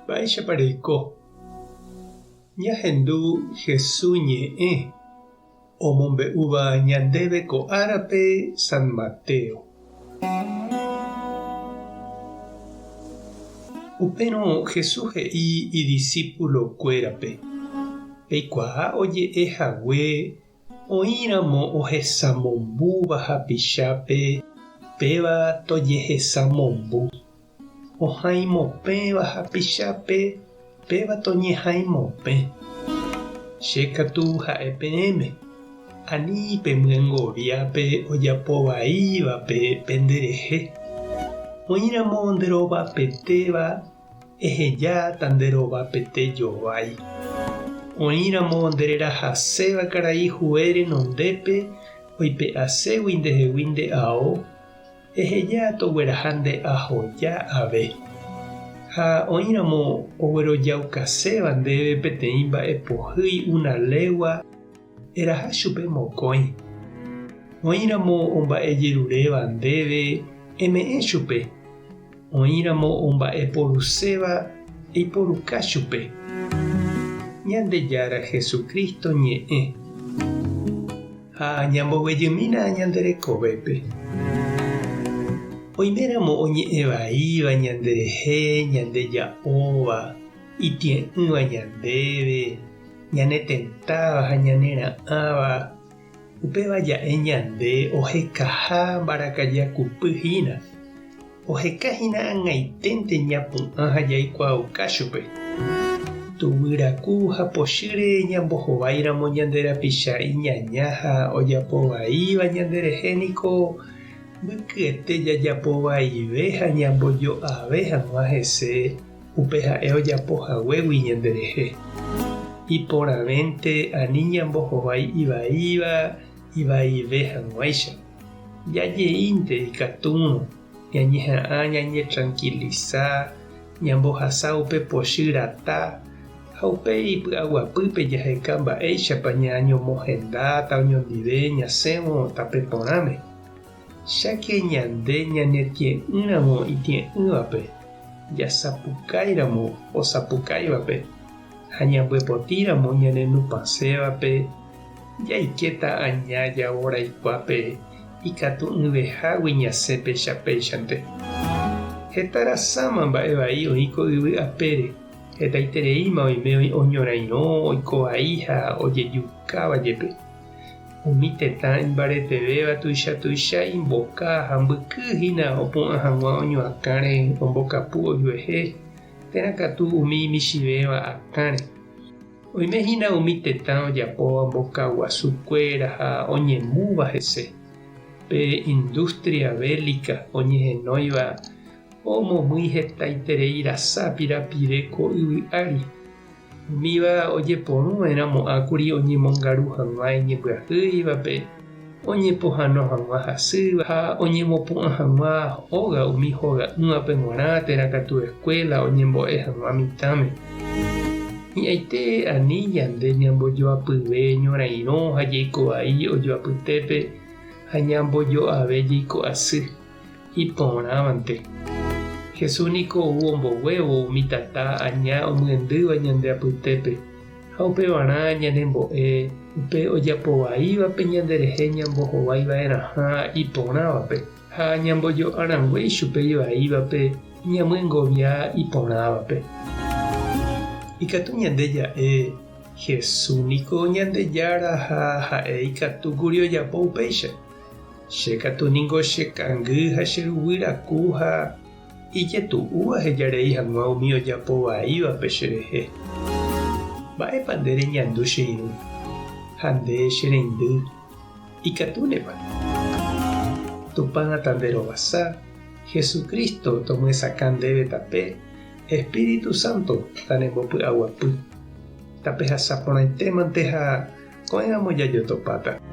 Mba'éichapa reiko? Ñahendu Hesu ñe'ẽ omombe'úva ñandéve ko árape San Mateo. Upérõ Jesús he'i idisípulokuérape, Peikuaa oje'e hague Oĩramo ohesamombúva hapichápe, péva tojehesamombu. Ohãimopẽva hapichápe, péva toñehãimopẽ. Che katu ha'e peẽme, ani pemyengovia pe ojapo vaívape penderehe. Oĩramo nderovapetéva, Ehejáta nde rova pete jovái. Oĩramo nde rerahaséva karai hue renondépe oipe'aségui ndehegui nde ao, eheja togueraha nde ahoja ave. Ha oĩramo oguerojaukaséva ndéve peteĩ mba'e pohýi una légua, Eraha chupe mokõi. Oĩramo omba'ejeruréva ndéve, eme'ẽ chupe. Oĩramo omba'eporuséva, eiporuka chupe. Ñandejára Jesucristo ñe'ẽ. Ha ñamboguejymína ñande rekovépe. Oiméramo oñe'ẽ vaíva ñanderehe, ñandeja'óva, itie'ỹva ñandéve, Ñanetentáva ha ñanera'ãva, upéva ja'e ñande ohekaha mbarakajakupy hína. Oheka hína ag̃aiténte ñapu'ã ha jaikuaauka chupe. Tuguyraku ha pochýre ñambohováiramo ñande rapicha iñaña ha ojapo vaíva ñanderehe niko mbykyete jajapo vaive ha ñambojo'ave hag̃ua hese Upe ha'e ojapo haguégui ñanderehe. Iporãvénte ani ñambohovái ivaíva ivaive hag̃uáicha. Jajeínte ikatúrõ ñañeha'ã ñañetrankilisa, ñambohasa upe pochy rata ha upéi ipy'aguapýpe jaheka mba'éichapa ñañomohendáta oñondive ñasẽvo tape porãme. Cháke ñande ñanetie'ỹramo itie'ỹvape, jasapukáiramo osapukáivape, ha ñambyepotíramo ñanenupãsévape, jaikéta aña javoraikuápe ikatu'ỹvehágui ñasẽ péicha péichante. Heta rasáma mba'e vai oĩ ko yvy apére, hetaitereíma oime oñorairõ, oiko vai ha ojejukáva jepe. Umi tetã imbaretevéva tuicha tuicha imboka ha mbyky hína opu'ã hag̃ua oñoakãre ombokapu ojuehe, térã katu umi michĩvéva akãre. Oime hína umi tetã ojapóva mboka guasu kuéra ha oñemúva hese. Pe industria bélica oñehenóiva omomýi hetaiterei rasa pirapire ko yvy ári. Umíva ojeporuva'erãmo'ãkuri oñemongaru hag̃ua iñembyahýivape, oñepohãno hag̃ua hasýva ha oñemopu'ã hag̃ua óga umi hoga'ỹvape g̃uarã térã katu eskuéla oñembo'e hag̃ua mitãme. Hi'ãite ani ñande ñambojoapyve ñorairõ ha jeiko vai ojoapytépe ha ñambojo'ave jeiko asy. Iporãvante. Jesús niko ou omboguévo umi tata aña omyendýva ñande apytépe, ha upevarã ñanembo'e upe ojapo vaívape ñanderehe ñambohovái va'erãha iporãvape, ha ñambojo'a rangue ichupe ivaívape ñamyengovia iporãvape. Ikatu ñande ja'e, Jesús niko Ñandejára ha ha'e ikatúkuri ojapo upéicha. Che katu ningo che kangy ha che ruguy raku ha ijetu'u aheja rei hag̃ua umi ojapo vaívape cherehe. Mba'épa nde reñandu che irũ ha nde che reindy ikatúnepa? Tupã tanderovasa, Jesucristo tomyesakã ndéve tape, Espíritu Santo tanembopy'aguapy. Tapehasa porãitémante ha ko'ẽramo jajotopáta.